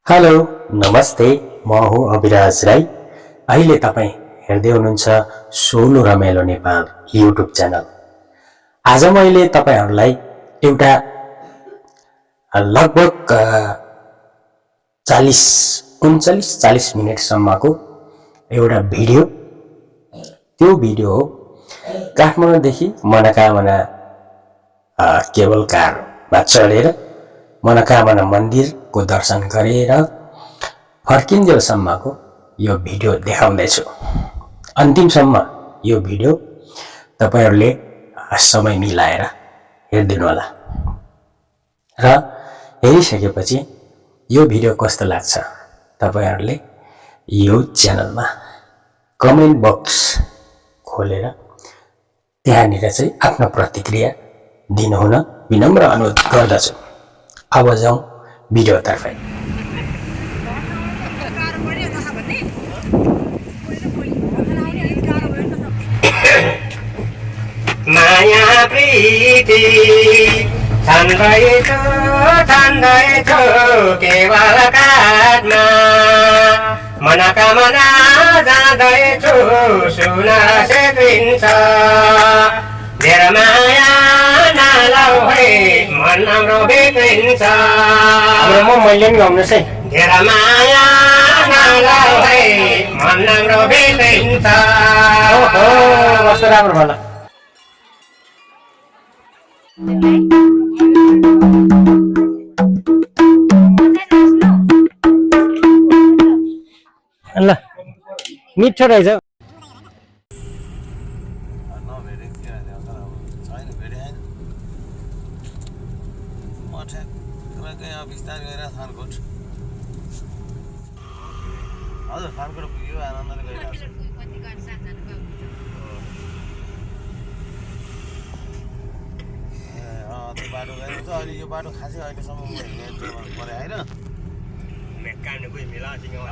Hello नमस्ते म हो अभिराज राई। अहिले तपाईँ हेर्दै हुनुहुन्छ सोलो रमाइलो नेपाल युट्युब च्यानल। आज मैले तपाईहरुलाई एउटा लगभग 39-40 मिनेटसम्मको एउटा भिडियो, त्यो भिडियो हो काठमाडौँदेखि मनोकामना केबल कारमा चढेर मनोकामना मन्दिरको दर्शन गरेर फर्किन्जेलसम्मको यो भिडियो देखाउँदैछु। अन्तिमसम्म यो भिडियो तपाईहरुले समय मिलाएर हेर्दिनु होला र हेरिसकेपछि यो भिडियो कस्तो लाग्छ तपाईहरुले यो च्यानलमा कमेन्ट बक्स खोलेर त्यहाँनिर चाहिँ आफ्नो प्रतिक्रिया दिनुहुन विनम्र अनुरोध गर्दछु। अब जाउँ भिडियोतर्फ। माया प्रीति छन्दैछु केवल काठमा मनोकामना जाँदैछु सुन सेत्रिन्छ धेरै माया नलाउ है मन हाम्रो बिग्रिन्छ। म मैले पनि गाउनुस् है। धेरै माया नलाउ है मन हाम्रो बिग्रिन्छ। ओहो कस्तो राम्रो होला। ल मिठो रहेछ। बिस्तारै गएर खानकोट हजुर खानकोट पुग्यो आनन्दले गइरहेको छ। त्यो बाटो गएर त अहिले यो बाटो खासै अहिलेसम्म म हिँडेको परे होइन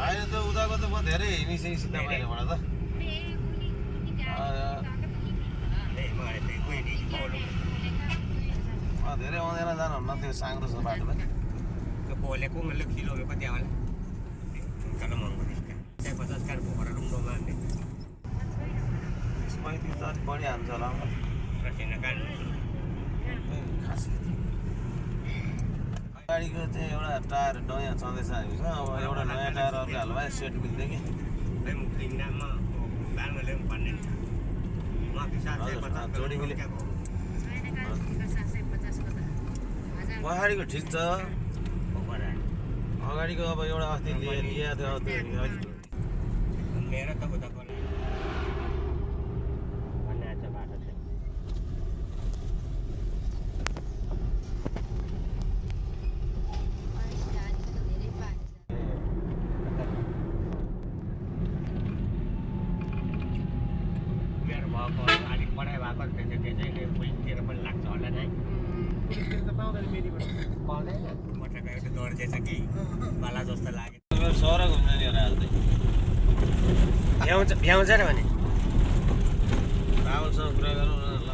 होइन त उताको त म धेरै हिँडिसकेँ बाहिरबाट त धेरै आउँदैन जानुहुन्न त्यो साङ्ग्रो छ बाटोमा पोलेको मतलब किलो में कति आउला कन महँगो नि 50 कार भोरा रुममा आउने 35 त अलि बढी हान्छ होला रसिन कान खासै गाडीको चाहिँ एउटा टायर नयाँ चल्दैछ हामीसँग। अब एउटा नयाँ टायर अर्को हाल्दा सेट मिल्दै कि मुक्लिङमा बालमा ल्याउँ भन्ने म जोडी मिले पहाडीको ठिक छ। अगाडिको अब एउटा अस्ति लिएको थियो मेरो त उता भन्ने आज बाटो छ मेरो भएको अलिक पढाइ भएको त्यसैले पुलिसतिर पनि लाग्छ होला नै पाउँदैन मोटरको एउटा दौडिदिएछ कि बाला जस्तो लाग्यो सर घुम्ने नि हाल्दै भ्याउँछ र भने राहुलसँग कुरा गरौँ न ल।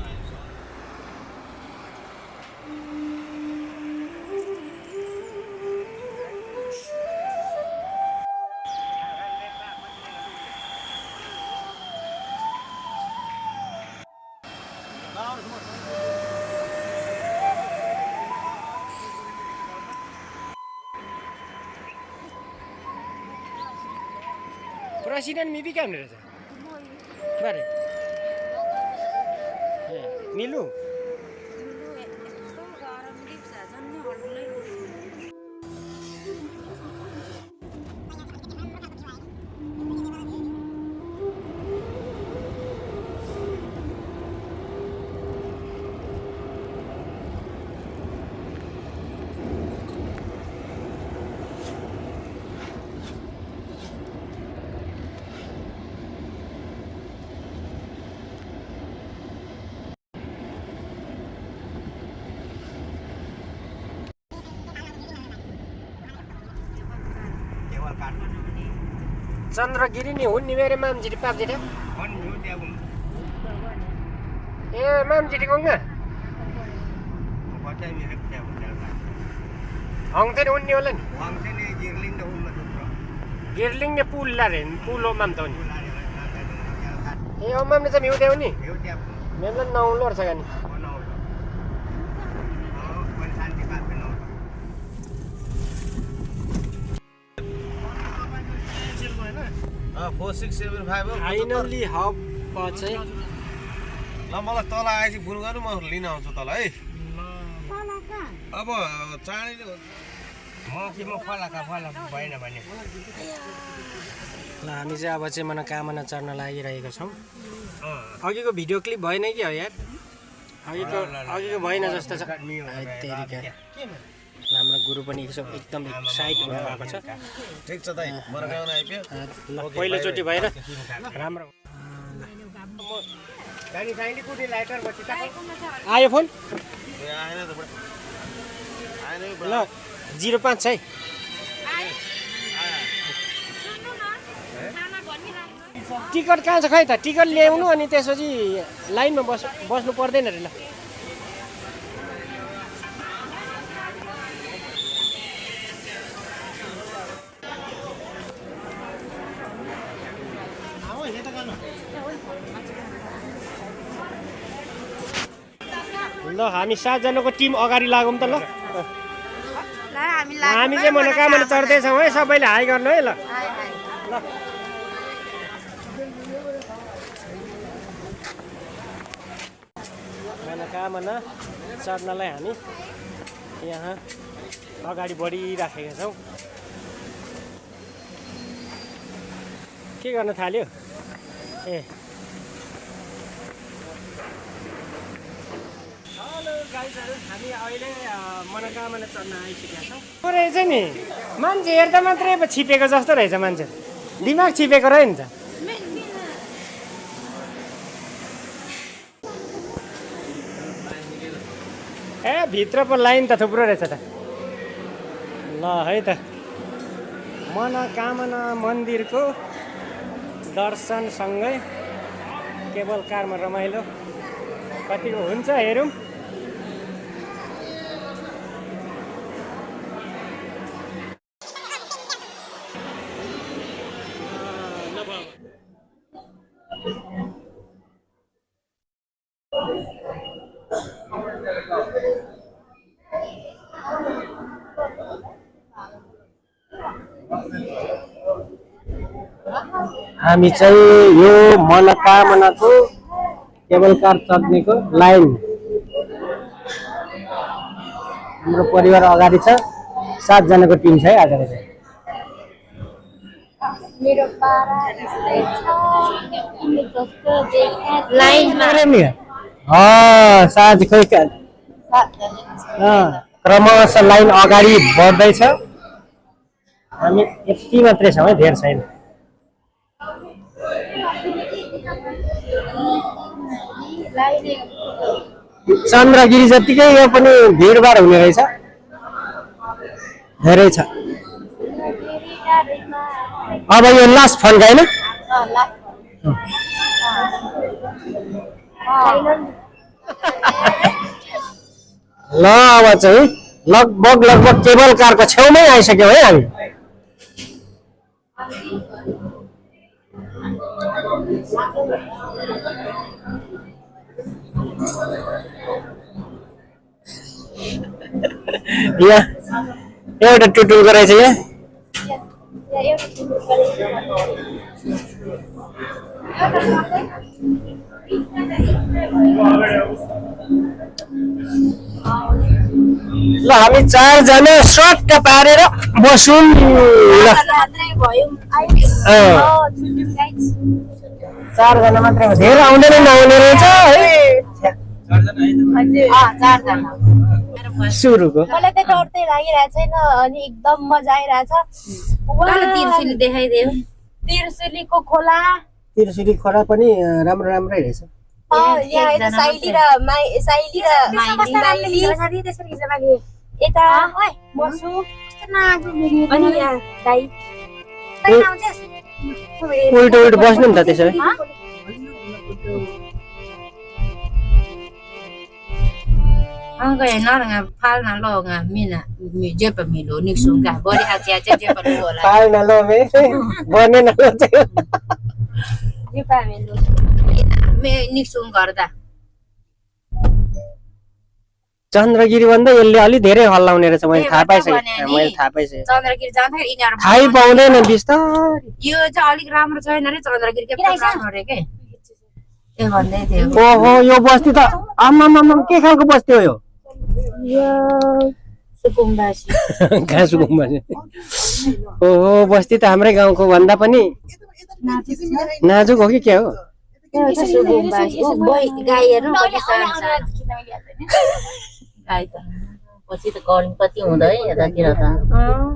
प्रेसिडेन्ट मिबी क्या हुने रहेछ बारे मिलु चन्द्रगिरी नि हुन् नि मेरो मामजिटी पापजिटी ए मामजिटी गङ्गा हङते नि उन्ने होला नि गिर्लिङ ने पुल ला रे पुल ओमाम त नि ए ओमाम ने चाहिँ मिउदेउ नि मेमला नौलो छ गानी अँ 4675 हो फाइनली हब चाहिँ ल मलाई तल आएपछि फोन गर्नु म लिन आउँछु तल है अब चाँडै म फला भएन भने ल हामी चाहिँ अब चाहिँ मनोकामना चढ्न लागिरहेका छौँ अघिको भिडियो क्लिप भएन कि हो यार अघिको भएन जस्तो छ हाम्रो गुरु पनि एकदम एक्साइट हुनुभएको छ ठिक छ दाइ मनोकामना आइप्यो ल पहिलोचोटि भएर राम्रो आयो फोन आएन त बुढा आएन ल 05 छ है टिकट कहाँ छ खै त टिकट ल्याउनु अनि त्यसपछि लाइनमा बस्नु पर्दैन रे ल ल हामी 7 जनाको टिम अगाडि लागौँ त ल हामी चाहिँ मनोकामना चढ्दैछौँ है सबैले हाई गर्नु है ल ल मनोकामना चढ्नलाई हामी यहाँ अगाडि बढिराखेका छौँ के गर्न थाल्यो ए हामी अहिले मनोकामना चढ्न आइसकेका छौँ रहेछ नि मान्छे हेर्दा मात्रै छिपेको जस्तो रहेछ मान्छे दिमाग छिपेको रह्यो नि त ए भित्र पो लाइन त थुप्रो रहेछ त ल है त मनोकामना मन्दिरको दर्शनसँगै केबल कारमा रमाइलो कतिको हुन्छ हेरौँ हामी चाहिँ यो मनोकामनाको केबल कार चढ्नेको लाइन हाम्रो परिवार अगाडि छ 7 जनाको टिम छ है आज चाहिँ मेरो पारा यस्तै छ जस्तो देखा लाइनमा साँझ खोइ क्रमशः लाइन अगाडि बढ्दैछ हामी यति मात्रै छौँ है धेर छैन चन्द्रगिरी जतिकै यो पनि भिडभाड हुने रहेछ धेरै छ अब यो लास्ट फन्क होइन ल अब चाहिँ लगभग केबल कारको छेउमै आइसक्यौँ है हामी यहाँ एउटा टुटुलको रहेछ यहाँ ल हामी 4 जना सट्ट पारेर बसौँ ल 4 जना मात्रै हो धेरै आउँदैन नआउने रहेछ है सुरुको मलाई त डरदै लागिरहेको छैन अनि एकदम मजा आइरहेछ तिर्सुली देखाइदियो तिर्सुलीको खोला तिर्सुली खोला पनि राम्रो राम्रै रहेछ यहाँ साइली र यता बस्छु अनि यहाँ दाइ उल्टो बस्नु नि त त्यसो भए Ang kaya na nga phal na lo nga mina mi je pa mi lo nik sung ka body a cha cha je pa lo la पाल न लो मे बने न लो चाहिँ जे पामे लो me nik sung garda Chandragiri भन्दा यसले अलि धेरै हल्लाउने रहेछ मैले थाहा पाइसकेँ मैले थाहा पाइसकेँ चन्द्रगिरी जाँदाखेरि यिनीहरू थाहै पाउँदैन बिस्तारै यो चाहिँ अलिक राम्रो छैन रे चन्द्रगिरी के राम्रो रे के त्यो भन्दै थियो ओहो यो बस्ती त आम्मामाम के खालको बस्ती हो यो यो सुकुम्बासी कहाँ सुकुम्बा ओहो बस्ती त हाम्रै गाउँको भन्दा पनि नाजुक हो कि के हो सुकुम्बासी गाईहरू कति सानो गाई त पछि त गर्मी कति हुँदै यतातिर त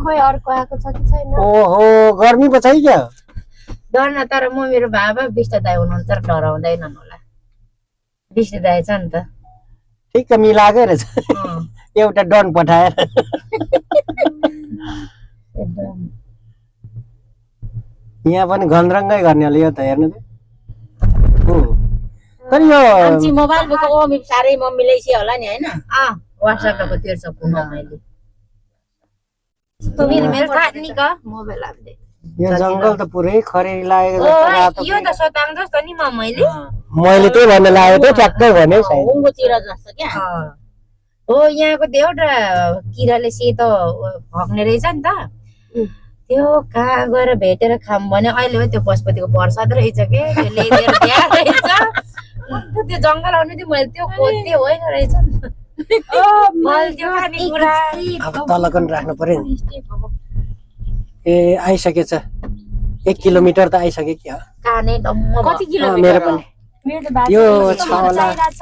खोइ अर्को आएको छ कि छैन ओहो गर्मी पो छ क्या डर न तर म मेरो बाबा विष्ट दाई हुनुहुन्छ तर डराउँदैनन् होला विष्ट दाई छ नि त ठिक्क मिलाएकै रहेछ एउटा डन पठाएर यहाँ पनि घनरङ्गै गर्ने होला यो त हेर्नु त तर यो आमची मोबाइल बोको ओ मी सारै मम्मीले सी होला नि हैन व्हाट्सएप को तेर्छ पुमा मैले तो मेरो थाहा नि क मोबाइल हामीले यो जंगल त पुरै खरेरी लागेको ओ जस्तो रातो यो त सोताङ जस्तो नि मैले मैले त्यही भन्न लागेको थिएँ ट्याक्कै भने सायद उङ्गो चिरा जस्तो क्या हो यहाँको त्यो एउटा किराले सेतो भग्ने रहेछ नि त त्यो कहाँ गएर भेटेर खाम भने अहिले त्यो पशुपतिको प्रसाद रहेछ के त्यो ल्याइदिएर ल्याएर रहेछ त्यो जङ्गल आउनु थियो मैले त्यो खोज्दै होइन रहेछ मैले त्यो खानेकुरा अब तलकन राख्नु पर्यो नि ए आइसकेछ 1 किलोमिटर त आइसक्यो क्या काने डम्म कति मेरो किलोमिटर पनि मेरो त बाटो यो यस्तो छ होला। मजा आइरहेछ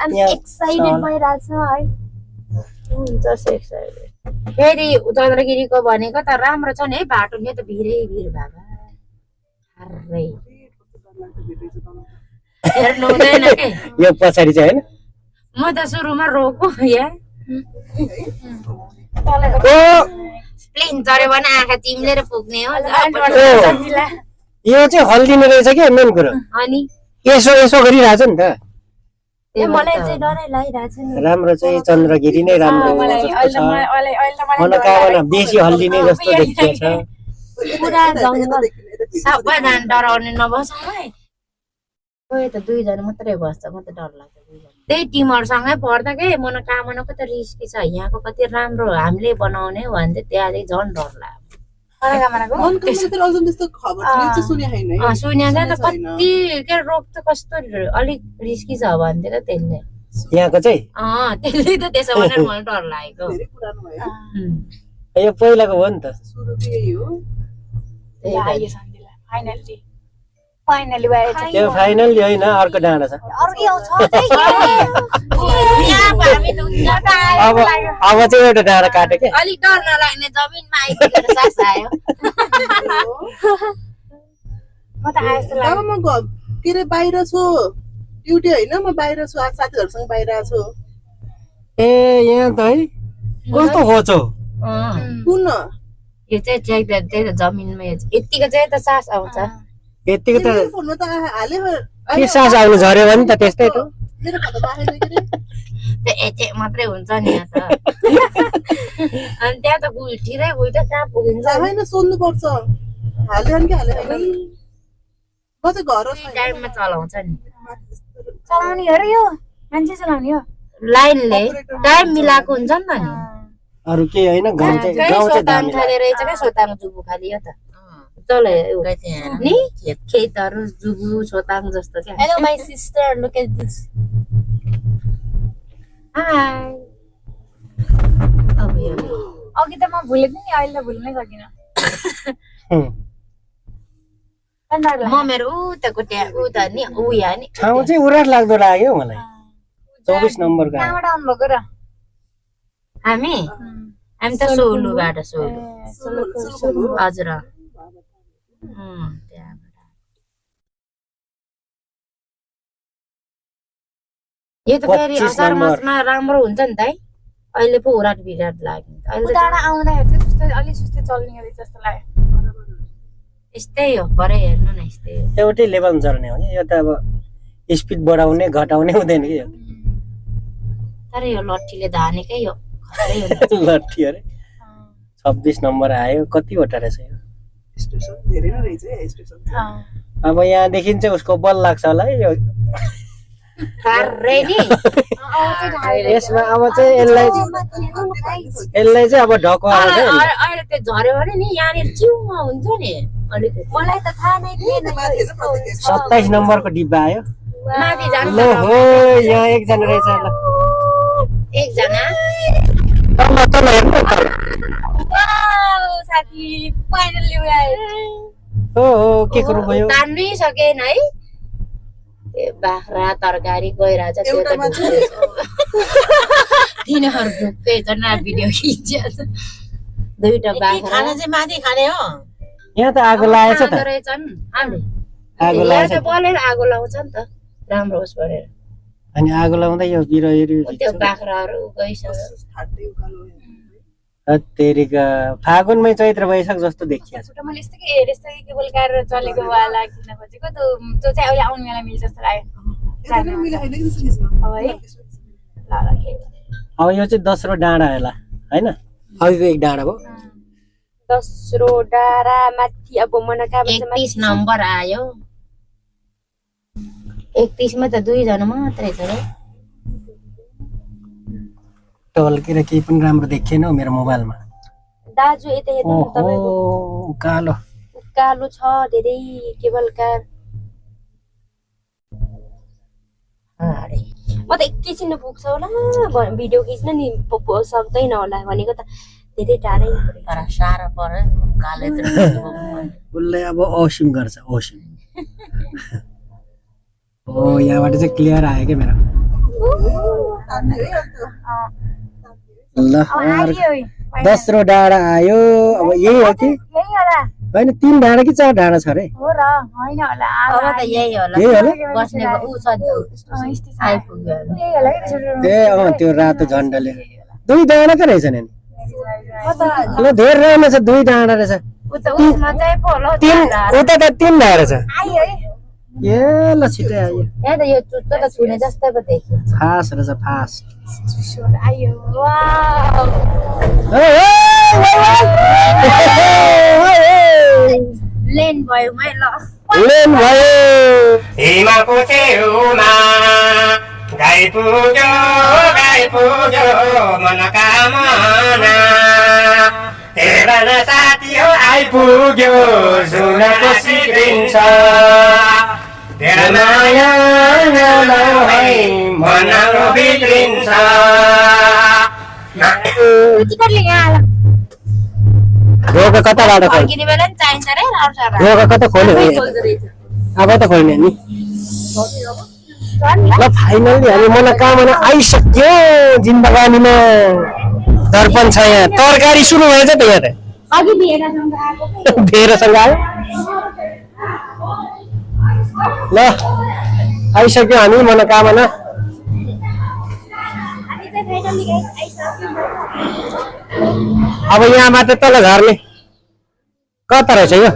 अनि एक्साइटेड भइरहेछ है हुन्छ एक्साइटेड फेरि चन्द्रगिरीको भनेको त राम्रो छ नि है बाटो नि त भिरै भिर बाबा हर्रै हेर्नु हुँदैन के यो पछाडि चाहिँ हैन म त सुरुमा रोको या ओ प्लेन चढ्यो भने आँखा चिम्लेर पुग्ने हो यो चाहिँ हल्दिने रहेछ के मेन कुरो अनि यसो यसो गरिरहेछ नि त मलाई चाहिँ डरै लागिरहेछ नि राम्रो चाहिँ चन्द्रगिरी नै राम्रो हो जस्तो छ मनोकामना बेसी हल्दिने जस्तो देखिएछ पुरा जङ्गल सबैजना डराउने नबसौँ है कोही त 2 जना मात्रै बस्छ म त डर लाग्छ 2 जना त्यही टिमहरूसँगै पर्दा के मनोकामनाको त रिस्की छ यहाँको कति राम्रो हामीले बनाउने हो भने त्यहाँ चाहिँ झन् डर लाग्छ सुन्या त कति के रोग त कस्तो अलिक रिस्की छ भन्थे त त्यसले यहाँको चाहिँ त्यसले त त्यसो भनेर मलाई डर लागेको यो पहिलाको हो नि त फाइनली भएछ त्यो फाइनल होइन अर्को डाँडा छ अर्कै आउँछ अब चाहिँ एउटा डाँडा काट्यो के अलिक डर नलाग्ने जमिनमा आइपुगेर सास आयो म त आए जस्तो लाग्यो अब म के अरे बाहिर छु ड्युटी होइन म बाहिर छु आज साथीहरूसँग बाहिर छु ए यहाँ त है कस्तो होचो कुन यो चाहिँ त्यही त जमिनमा यतिको चाहिँ त सास आउँछ यतिको त फोनमा त हाल्यो के सास आउनु झऱ्यो भने त त्यस्तै त मेरो खाता त आएन के अरे त्यो एचे मात्रै हुन्छ नि यहाँ त अनि त्यहाँ त गुल्ठीरै गुल्ठै कहाँ पुगिन्छ होइन सोध्नु पर्छ हाल्यो कि हाल्यो होइन म चाहिँ घर टाइममा चलाउँछ नि चलाउने हो र यो मान्छे चलाउने हो लाइनले टाइम मिलाएको हुन्छ नि त नि अरु के हैन गाउँ चाहिँ सोताङ दामी खाले रहेछ क्या सोताङ जुबु खाली हो त तल नि खेतहरू जुबु सोताङ जस्तो क्या Hello my sister, look at this. हाय अब यो अघि त म भुलेको नि अहिले त भुल्नै सकिनँ म मेरो उताको त्यहाँ उता नि उया नि ठाउँ चाहिँ उराट लाग्दो लाग्यो मलाई 24 नम्बरको कहाँबाट आउनुभएको र हामी हामी त सोलुबाट सोलु हजुर त्यहाँबाट यो त फेरि 25 असार नम्बर। मासमा राम्रो हुन्छ नि त है अहिले पो उराट बिराट लाग्यो अहिले त उताबाट आउँदाखेरि चाहिँ सुस्तै अलि सुस्तै चल्ने गरी जस्तो लाग्यो यस्तै हो परे हेर्नु न यस्तै हो एउटै लेभल चढ्ने हो नि यो त अब स्पिड बढाउने घटाउने हुँदैन कि यो तर यो लट्ठीले धानेकै हो खतरै हुन्छ। लट्ठी अरे 26 नम्बर आयो। कतिवटा रहेछ यो? स्टेसन धेरै नै रहेछ है स्टेसन। अब यहाँदेखि चाहिँ उसको बल लाग्छ होला है यो। रेडी यसमा अब चाहिँ यसलाई चाहिँ अब ढको आउँछ है। अहिले त्यो झऱ्यो भने नि यहाँनिर चिउमा हुन्छ नि अलिकति। मलाई त थाहा नै थिएन। 27 नम्बरको डिब्बा आयो। माथि जानु ल हो यहाँ एकजना रहेछ। ल एकजना तल तल हेर्नु तल। साथी फाइनली आयो। हो के कुरो भयो? तान्नै सकेन है। त्यो बाख्रा तरकारी गइरहेछ त्यो त तिनीहरू ढुक्कै छन् भिडियो खिचिरहेछ। दुईटा बाख्रा खाना चाहिँ माथि खाने हो। यहाँ त आगो लागेछ त। रहेछन् आगो लागेछ। बलेर आगो लाउँछ नि त राम्रो होस् भनेर। अनि आगो लाउँदा यो बिरहरू त्यो बाख्राहरू गइसक्यो। तेरिका फागुनमै चैत्र वैशाख जस्तो देखिया छ। मैले यस्तै हेरेस्तै केबल कार चलेको वाला किन्न खोजेको त्यो चाहिँ अहिले आउने बेला मिल्छ जस्तो लाग्यो। अब है ल अब यो चाहिँ दोस्रो डाँडा होला हैन? अघिको एक डाँडा भयो। दोस्रो डाँडा माथि अब मनोकामना 31 नम्बर आयो। 31 मा त 2 जना मात्रै छ र। टल्केर केही पनि राम्रो देखिएन हौ मेरो मोबाइलमा। दाजु यता हेर्नु न तपाईको कालो कालो छ धेरै केबल कार। म त एकैछिन पुग्छ होला भिडियो खिच्न नि सक्दैन होला भनेको त धेरै टाढै तर साह्रो पर्यो काले उसले अब औसिम गर्छ औसिम। ओ यहाँबाट चाहिँ क्लियर आयो क्या मेरो। ल दोस्रो डाँडा आयो। अब यही हो कि होइन? 3 डाँडा कि 4 डाँडा छ अरे? हो र होइन होला अब त यही होला यही होला। बस्नेको उ छ आइपुग्यो ए त्यो रातो झन्डाले 2 डाँडा त रहेछ नि। ल धेरै राम्रो छ 2 डाँडा रहेछ। उता उसमा चाहिँ पो होला 3 उता त 3 डाँडा छ। आयो है ए ल छिटै आयो। यहाँ त यो चुच्चो त छुने जस्तै पो देखिन्छ। फास्ट रहेछ फास्ट। आयो वाउ लेन भयो मै ल लेन भयो। हिमालको छेउमा गाई पुग्यो मनोकामना। हेर न साथी हो आइपुग्यो सुनको सिक्रिन्छ। तेरो माया है मनाउनु बिग्रिन्छ। ढोका कताबाट खोल्यो? फर्किने बेला नि चाहिन्छ रे राउसा ढोका कता खोल्यो? अब त खोल्ने नि। ल फाइनली हामी मनोकामना आइसक्यो। जिन्दगानीमा दर्पण छ यहाँ। तरकारी सुरु भएछ त यहाँ त। अघि बिहेरासँग आएको भेरसँग आयो। ल आइसक्यो हामी मनोकामना। अब यहाँबाट तल झर्ने कता रहेछ यो?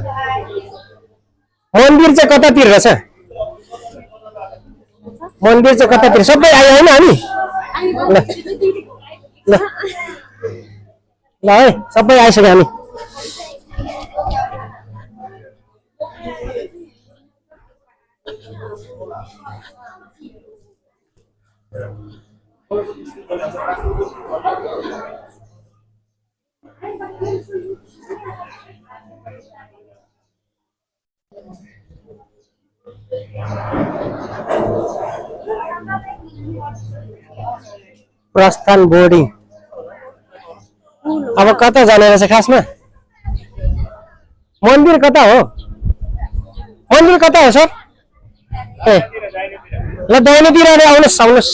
मन्दिर चाहिँ कतातिर रहेछ? मन्दिर चाहिँ कतातिर? सबै आयो होइन हामी? ल ल ल है सबै आइसक्यो हामी। प्रस्थान बोर्डिङ। अब कता जाने रहेछ खासमा? मन्दिर कता हो? मन्दिर कता हो सर? ए ल दाहिनेतिर आउनुहोस् आउनुहोस्।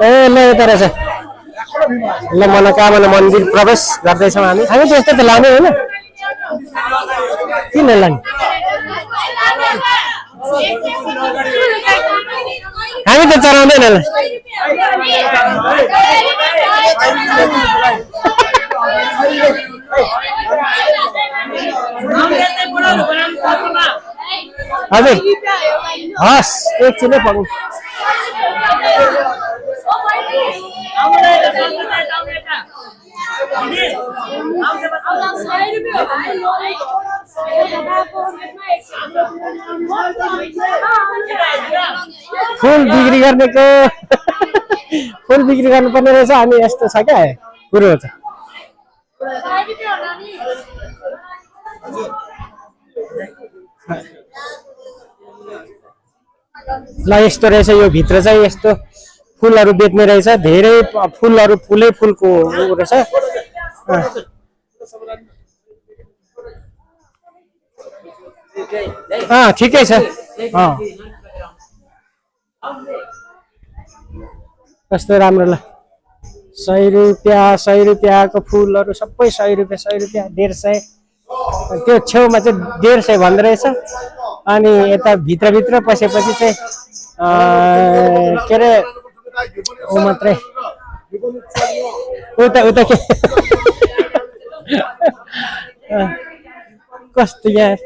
ए ल यता रहेछ। ल मनोकामना मन्दिर प्रवेश गर्दैछौँ हामी। हामी त्यस्तो त लाने होइन किन लाने? हामी त चलाउँदैन ल। हजुर हस् एकछिन है पक्नु। फुल बिक्री गर्नेको फुल बिक्री गर्नुपर्ने रहेछ अनि यस्तो छ क्या कुरो छ ल यस्तो रहेछ यो भित्र चाहिँ यस्तो फुलहरू बेच्ने रहेछ धेरै फुलहरू फुलै फुलको रहेछ ठिकै छ कस्तो राम्रो ल 100 रुपियाँको फुलहरू सबै 100 रुपियाँ 150 त्यो छेउमा चाहिँ 150 भन्दो रहेछ अनि यता भित्र पसेपछि चाहिँ के अरे ऊ मात्रै उता के कस्तो यार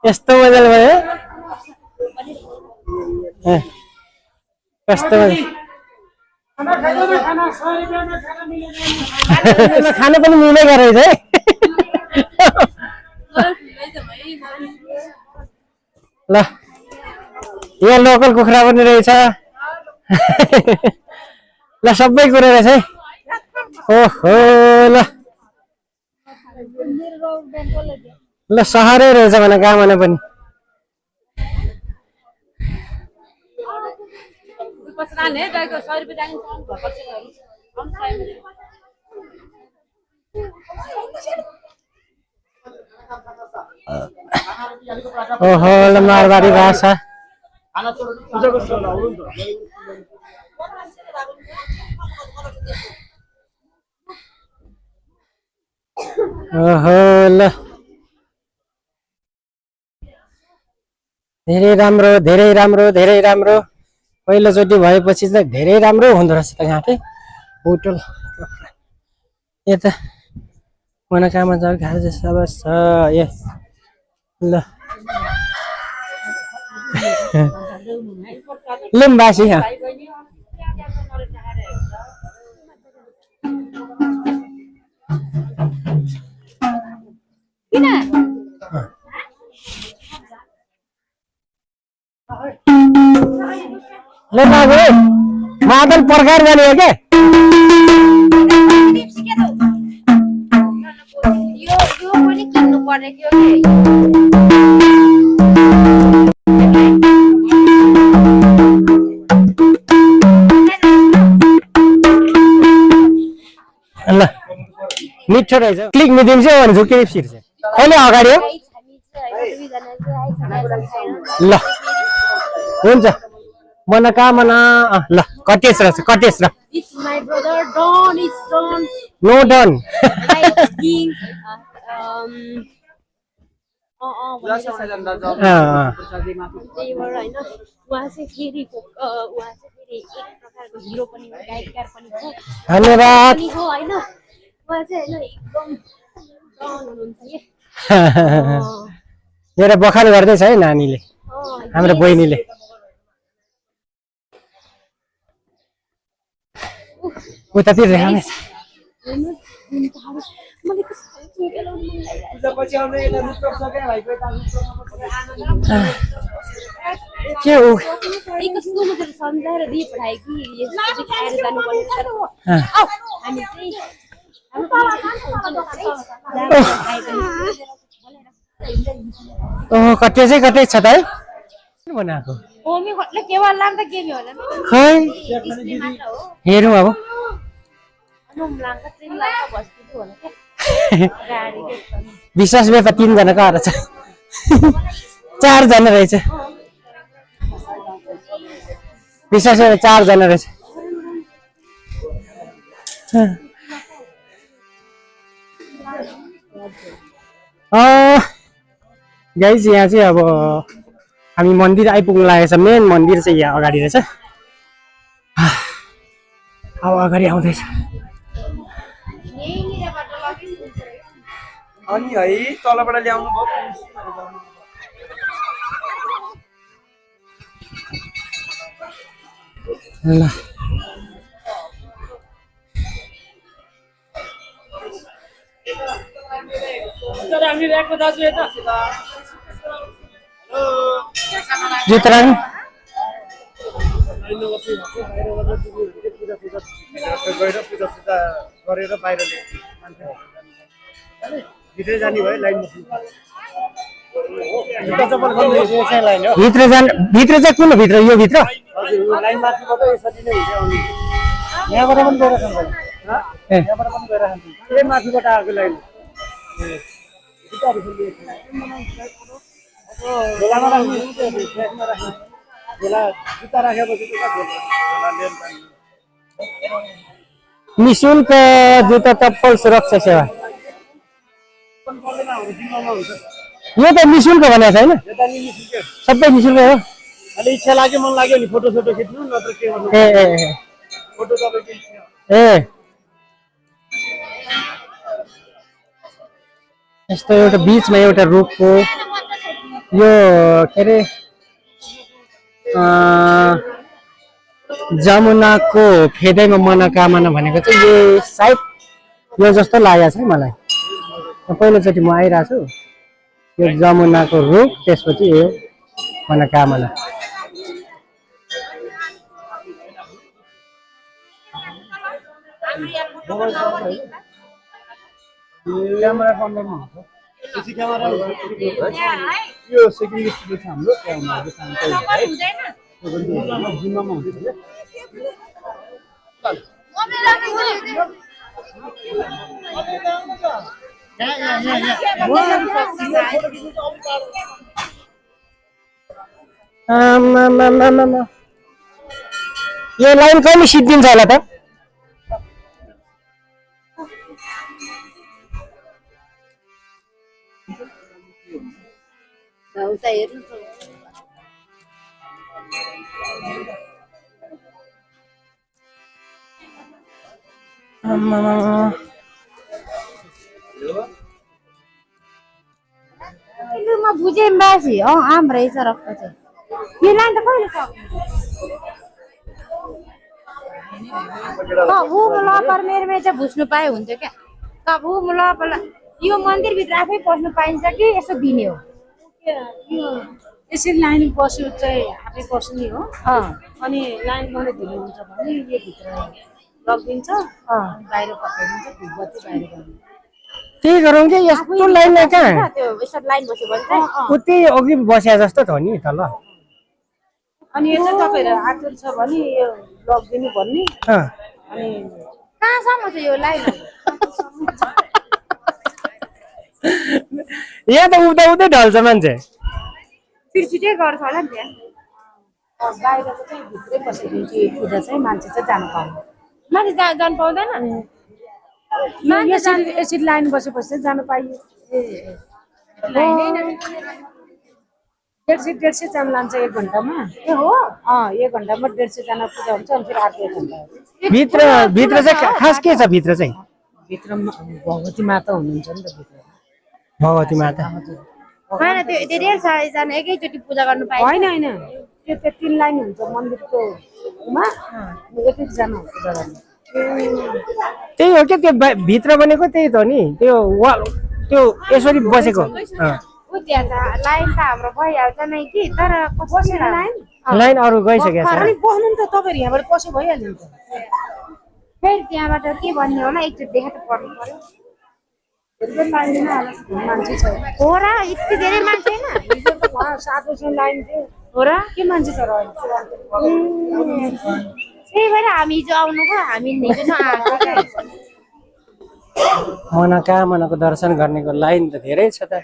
यस्तो मजाले भयो कस्तो खाना पनि मिलेको रहेछ है ल यहाँ लोकल कुखुरा पनि रहेछ ल सबै कुरा रहेछ है ओहो ल सहरै रहेछ भने गाउँमा पनि ओहो ल मारवाडी भाषा ओहो ल धेरै राम्रो पहिलोचोटि भएपछि चाहिँ धेरै राम्रो हुँदो रहेछ त यहाँ चाहिँ होटल यता मनोकामना जग्गा खाएर जस्तो छ ए ल लिम्बासी ले बाबु मादल प्रकार गर्ने हो क्या यो पनि किन्नु पर्ने थियो के ल मिठो रहेछ क्लिक मिदिन्छ भने झुके छिर्छ कहिले अगाडि हो ल हुन्छ मनोकामना ल कटेश रहेछ कटेश र It's my brother Don. It's Don. No Don King. त्यही भएर होइन उहाँ चाहिँ फेरि एक प्रकारको हिरो पनि हो गायककार पनि हो धन्यवाद पनि हो होइन उहाँ चाहिँ होइन एकदम डन हुनुहुन्छ कि मेरो बखान गर्दैछ है नानीले हाम्रो बहिनीले उतातिर देखाउने मलाई कस्तो चुकेलाउनु मन लागिरहेको के हो कस्तो मजाले सम्झाएर दिए पठाए कि यसपछि खाएर जानुपर्ने तर हामी चाहिँ ओह कटे चाहिँ कटे छ त है बनाएको होमी घटले केवल लाम्दा के होला नि खै त्यसले मात्र हो हेरौँ अब अनुम लाम्दा ट्रेन लाम्दा बस्छु होला के गाडी के विश्वास बेपा 3 जनाको आएर छ 4 जना रहेछ विश्वास बेपा 4 जना रहेछ गाइज यहाँ चाहिँ अब हामी मन्दिर आइपुग्नु लागेको छ मेन मन्दिर चाहिँ यहाँ अगाडि रहेछ अब अगाडि आउँदैछ अनि है तलबाट ल्याउनु ल जुत्ता राख्नु गरेर बाहिर भित्रै जाने भयो लाइन भित्र चाहिँ कुन भित्र यो भित्र लाइन माथिबाट यसरी नै हुन्छ आउने यहाँबाट पनि गएर खान्छ यहाँबाट पनि गएर खान्छ ए माथिबाट आएको लाइन जुत्ता राखेपछि निःशुल्क जुत्ता चप्पल सुरक्षा सेवा यो त निःशुल्क भनेको छैन सबै निःशुल्क हो अलि इच्छा लाग्यो मन लाग्यो नि फोटो सोटो खिच्नु नत्र के गर्नु ए फोटो तपाईँको इच्छा ए यस्तो एउटा बिचमा एउटा रुखको यो के अरे जमुनाको फेदैमा मनोकामना भनेको चाहिँ यो सायद यो जस्तो लागेको छ है मलाई पहिलोचोटि म आइरहेको छु यो जमुनाको रुख त्यसपछि यो मनोकामना क्यामेरा कन्ट्रोलमा हुन्छ सीसी क्यामेरा यो सेकेन्ड स्टुडियो छ हाम्रो त्यहाँ जिम्मामा हुन्छ यो लाइन कहिले सिद्धिन्छ होला त म बुझेँ बासी आम रहेछ रक्क चाहिँ यो लाइन त कहिले सक्ने चाहिँ बुझ्नु पाए हुन्थ्यो क्या कबु यो मन्दिरभित्र आफै पस्नु पाइन्छ कि यसो दिने हो यसरी लाइन बस्यो चाहिँ आफै बस्ने हो अनि लाइन मलाई ढिलो हुन्छ भने यो भित्र लगिदिन्छ बाहिर पठाइदिन्छ धुपबत्ती बाहिर गर्ने त्यही गरौँ कि यस्तो लाइनमा कहाँ त्यो यसरी लाइन बस्यो भने चाहिँ उतै अघि बस्या जस्तो त हो नि तल अनि यो चाहिँ तपाईँहरू आतुर छ भने यो लगिदिनु भन्ने अनि कहाँसम्म छ यो लाइन यहाँ त उता उतै ढल्छ मान्छे छिटै गर्छ होला नि त्यहाँ बाहिरको चाहिँ भित्रै बसिदिन्छु यो पूजा चाहिँ मान्छे चाहिँ जानु पाउँदैन मान्छे जानु पाउँदैन यसरी लाइन बसेपछि चाहिँ जानु पाइयो डेढ सय जान लान्छ 1 घन्टामा ए हो 1 घन्टामा 150 जना पूजा हुन्छ अनि फेरि अर्को 1 घन्टा भित्र चाहिँ खास के छ भित्र चाहिँ भित्र भगवती माता हुनुहुन्छ नि त भित्र भगवती माता होइन त्यो धेरै साराजना एकैचोटि पूजा गर्नु पाइन्छ होइन त्यो 3 लाइन हुन्छ मन्दिरको एक-एकजना पूजा गर्ने त्यही हो क्या त्यो भित्र बनेको त्यही त हो नि त्यो वाल त्यो यसरी बसेको त्यहाँ लाइन त हाम्रो भइहाल्छ नै कि तर बसेर लाइन अरू गइसकेको छ अनि बस्नु नि त तपाईँहरू यहाँबाट पस्यो भइहाल्यो नि त फेरि त्यहाँबाट के भन्ने होला एकचोटि देखा त पर्नु पर्यो मान्छे छ हो र यति धेरै मान्छे होइन 7 बजीसम्म लाइन थियो हो र के मान्छे छ र त्यही भएर हामी हिजो आउनुको हामी हिजो नआएको मनोकामनाको दर्शन गर्नेको लाइन त धेरै छ त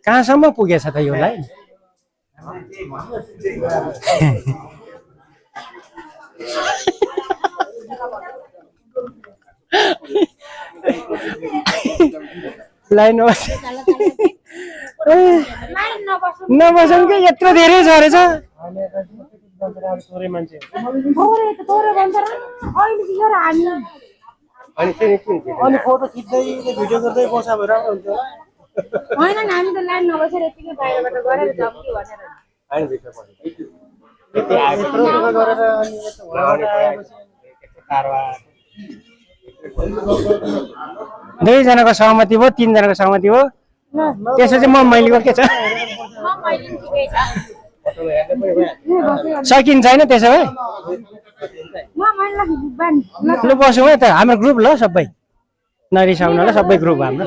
कहाँसम्म पुगेछ त यो लाइन लाइन नबसौँ कि यत्रो धेरै छ रहेछ अनि फोटो खिच्दै भिडियो गर्दै बसा भएर हुन्छ होइन हामी त लाइन नबसेर यतिकै बाहिरबाट गरेर जाउँ कि भनेर दुईजनाको सहमति भयो 3 जनाको सहमति भयो त्यसो चाहिँ म मैलीको के छ सकिन्छ होइन त्यसो भए लु बसौँ है त हाम्रो ग्रुप ल सबै नरिसाउनु ल सबै ग्रुप हाम्रो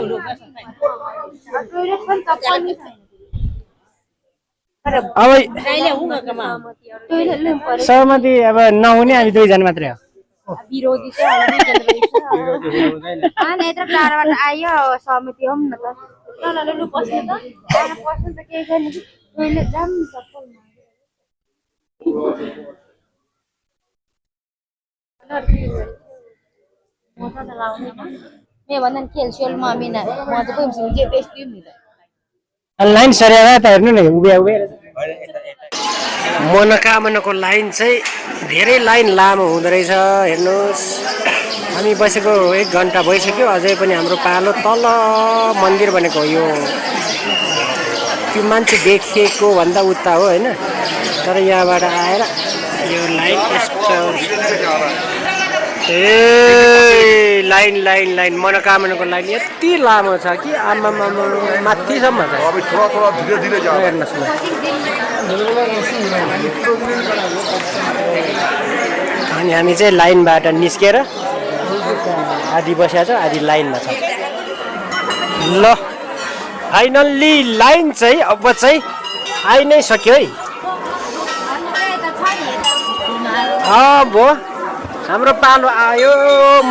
अब सहमति अब नहुने हामी दुईजना मात्रै हो विरोधी चाहिँ यत्रो टाढाबाट आयो सहमति हौँ न त लु पस्नु त पस्नु त केही छैन टोइलेट जाम चप्पल मैं भन्दा खेल्छु मम्मीना म चाहिँ पुग्छु जे बेच्छु नि त लाइन सरेर त हेर्नु न उभ्या मनोकामनाको लाइन चाहिँ धेरै लाइन लामो हुँदो रहेछ हेर्नुहोस् हामी बसेको 1 घन्टा भइसक्यो अझै पनि हाम्रो पालो तल मन्दिर भनेको यो त्यो मान्छे देखेको भन्दा उता हो होइन तर यहाँबाट आएर यो लाइन यस्तो ए लाइन लाइन लाइन मनोकामनाको लाइन यति लामो छ कि आमा माथिसम्म छ हेर्नुहोस् न अनि हामी चाहिँ लाइनबाट निस्केर आधी बसेको छ आधी लाइनमा छ ल फाइनल्ली लाइन चाहिँ अब चाहिँ आइ नै सक्यो है अब हाम्रो पालो आयो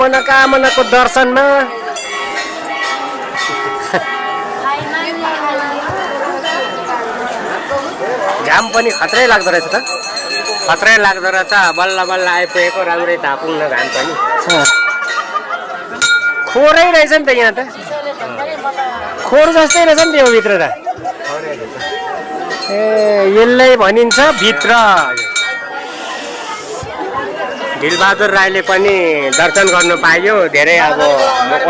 मनोकामनाको दर्शनमा घाम पनि खत्रै लाग्दो रहेछ त खत्रै लाग्दो रहेछ बल्ल बल्ल आइपुगेको राम्रै तापुङ्न घाम पनि खोरै रहेछ नि त यहाँ त खोर जस्तै रहेछ नि त यो भित्र त ए यसलाई भनिन्छ भित्र दिलबहादुर राईले पनि दर्शन गर्नु पायो धेरै अब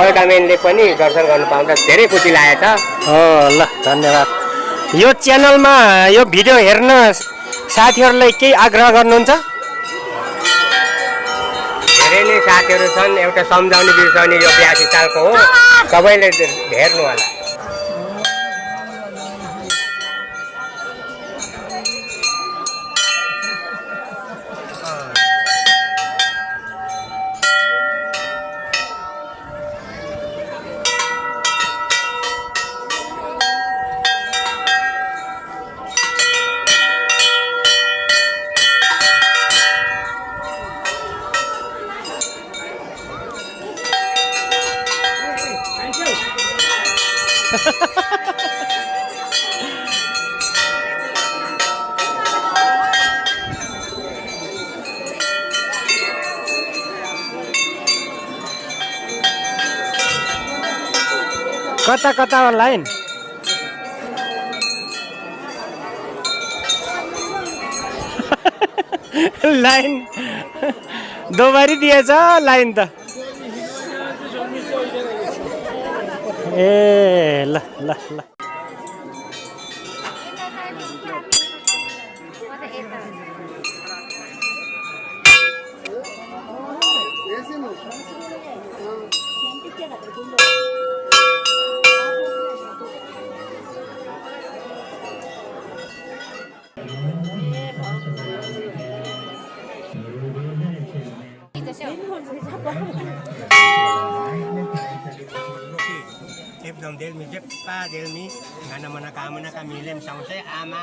ओल्डामेनले पनि दर्शन गर्नु पाउँदा धेरै खुसी लागेछ हो ल धन्यवाद यो च्यानलमा यो भिडियो हेर्न साथीहरूलाई केही आग्रह गर्नुहुन्छ धेरै नै साथीहरू छन् एउटा सम्झाउने बिर्साउने यो 82 सालको हो सबैले हेर्नु होला कता कता लाइन लाइन दोबारी दिएछ लाइन त ए ल ल ल एकदम देलमी जेप्पा देलमी गाना मनोकामना kami lem sausai ama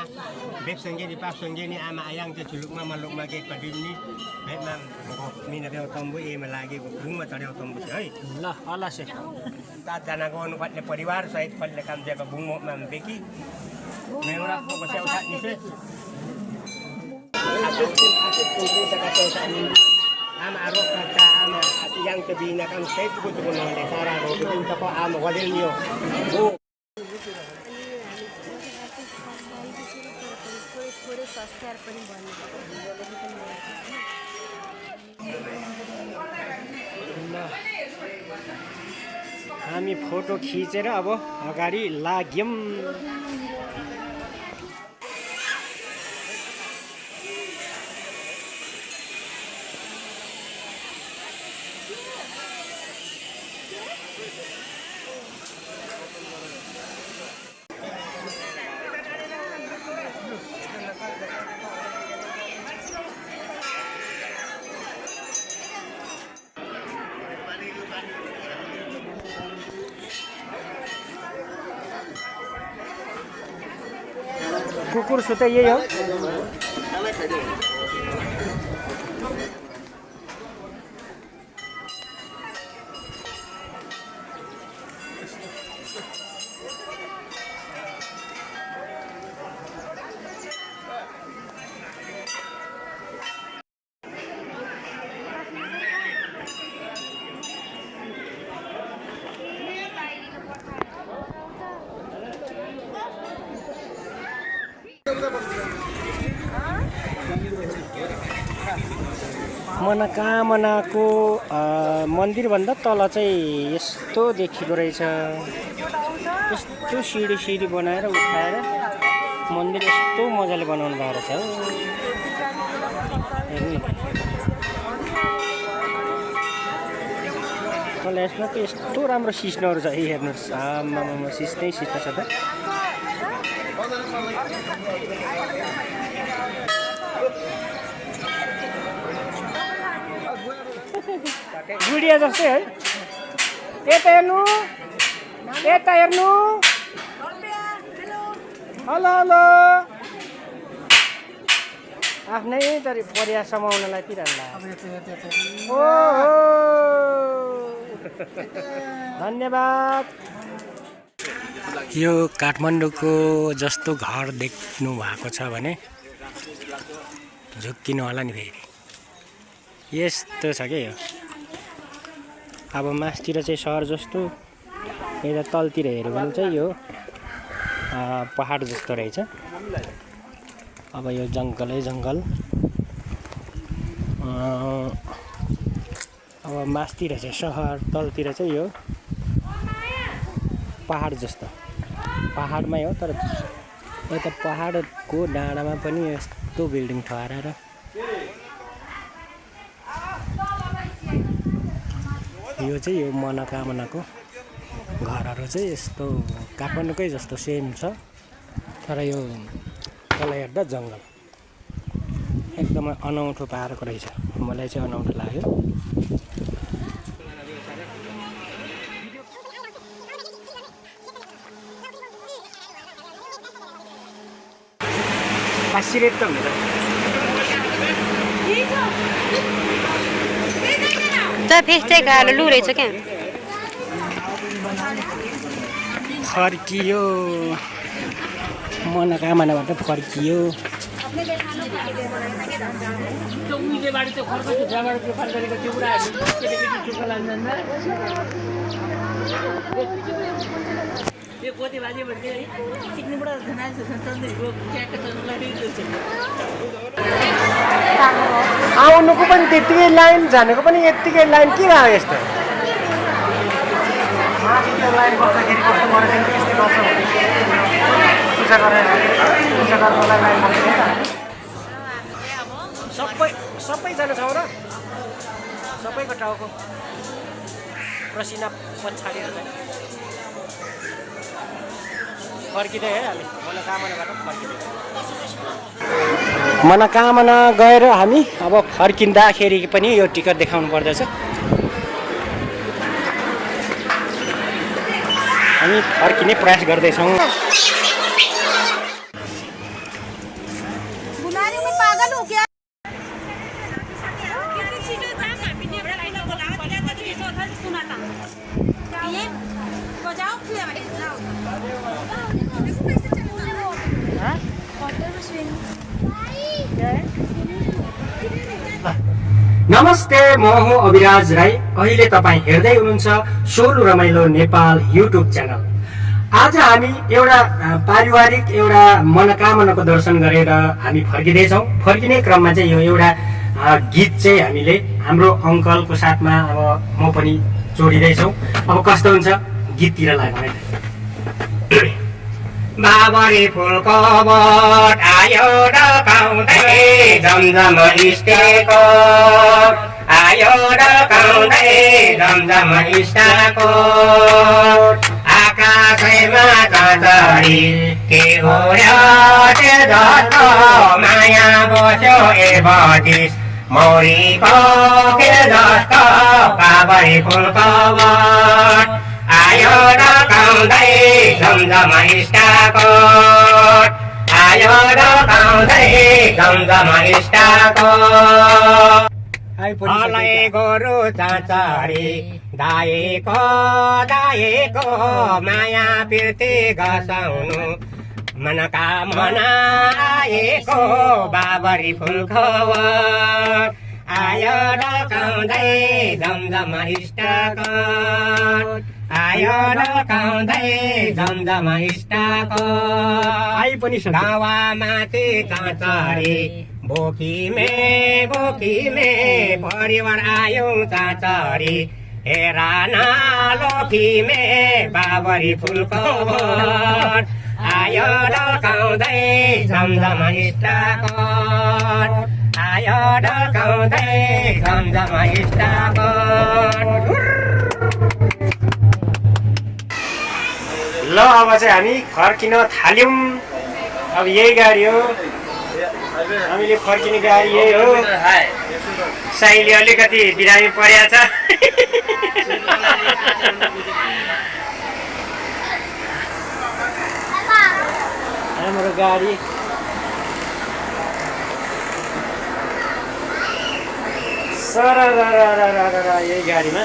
bek senggeni pas senggeni ama ayang te culukma malukma ke padini memang mina beo tombu e malagi ko bunga tadeo tombu hai ल Alase ta dana ko no patle परिवार सहित patle kam jaga bungo mam beki meura ko pasau tak ni se asus ama arok kata ama yang tebina kan saya tu tu nak lekara ro tu apa ama wadil mio हामी photo खिचेर अब अगाडि लाग्यौं कुकुर सुते यही हो। मनोकामनाको मन्दिरभन्दा तल चाहिँ यस्तो देखिएको रहेछ। यस्तो सिडी बनाएर उठाएर मन्दिर यस्तो मजाले बनाउनु भएको रहेछ। हेर्नु तल यसमा त यस्तो राम्रो सिस्नोहरू छ। हेर्नुहोस् आमामा सिस्नै सिस्नो छ त। गुडिया जस्तै है। यता हेर्नु, यता हेर्नु। Hello hello. आफ्नै तरी परिया समाउनलाई तिरहला। ओहो धन्यवाद। यो काठमाडौँको जस्तो घर देख्नु भएको छ भने झुक्किनु होला नि फेरि। यस्तो छ क्या यो। अब मासतिर चाहिँ सहर जस्तो, यता तलतिर हेऱ्यो भने चाहिँ यो पहाड जस्तो रहेछ। अब यो जङ्गलै जङ्गल। अब मासतिर चाहिँ सहर, तलतिर चाहिँ यो पहाड जस्तो। पहाडमै हो तर यता पहाडको डाँडामा पनि यस्तो बिल्डिङ ठहराएर यो चाहिँ यो मनोकामनाको घरहरू चाहिँ यस्तो काठमाडौँकै जस्तो सेम छ। तर यो तल हेर्दा जङ्गल एकदमै अनौठो पारेको रहेछ। मलाई चाहिँ अनौठो लाग्यो। फासिरेट त हुन्छ त फेस्टै खाएर लु रहेछ क्या। फर्कियो मनोकामनाबाट फर्कियो। आउनुको पनि त्यत्तिकै लाइन, जानुको पनि यत्तिकै लाइन। के भयो यस्तो? लाइन बस्दाखेरि कस्तो गरेर त्यस्तै गर्छ। पूजा गर्नलाई लाइन बस्दैन। सबैजना छौँ र सबैको टाउको पसिना पछाडिएर चाहिँ फर्किँदै है हामी मनोकामनाबाट फर्किँदै। मनोकामना गएर हामी अब फर्किँदाखेरि पनि यो टिकट देखाउनु पर्दछ। हामी फर्किने प्रयास गर्दैछौँ। नमस्ते, म हुँ अविराज राई। अहिले तपाईँ हेर्दै हुनुहुन्छ सोलु रमाइलो नेपाल युट्युब च्यानल। आज हामी एउटा पारिवारिक एउटा मनोकामनाको दर्शन गरेर हामी फर्किँदैछौँ। फर्किने क्रममा चाहिँ यो एउटा गीत चाहिँ हामीले हाम्रो अङ्कलको साथमा अब म पनि जोडिँदैछौँ। अब कस्तो हुन्छ गीततिर लाग्यो है। बाबरी फुलको बोट आयो ढकाउँदै जमजम स्टेको, आयो ढकाउँदै जमजम स्टाको। आकाशैमा चढी के उड्यो त्यो जस्तो माया बस्यो ए बत्तिस मौरीको के जस्तो बाबरी फुलको बोट आयो ढकाउँदै जमजम स्टाको, आयो ढकाउँदै जमजमा इष्टको अलै गोरु चाँचरी दाएको माया पिर्ती घसाउनु मनोकामना आएको बाबरी फुल खबर आयो ढकाउँदै जमजमा इष्टको आयो ढकाउँदै जमजमा इष्टको गाउँमाथि चाँचरी बोकीमे परिवार आयो चाँचरी हेरा न लोकीमे बाबरी फुलको भर आयो ढकाउँदै जमजमा इष्टको आयो ढकाउँदै जमजमा इष्टको ल अब चाहिँ हामी फर्किन थाल्यौँ। अब यही गाडी हो हामीले फर्किने गाडी यही हो। साईले अलिकति बिरामी परेको छ। हाम्रो गाडी सर यही गाडीमा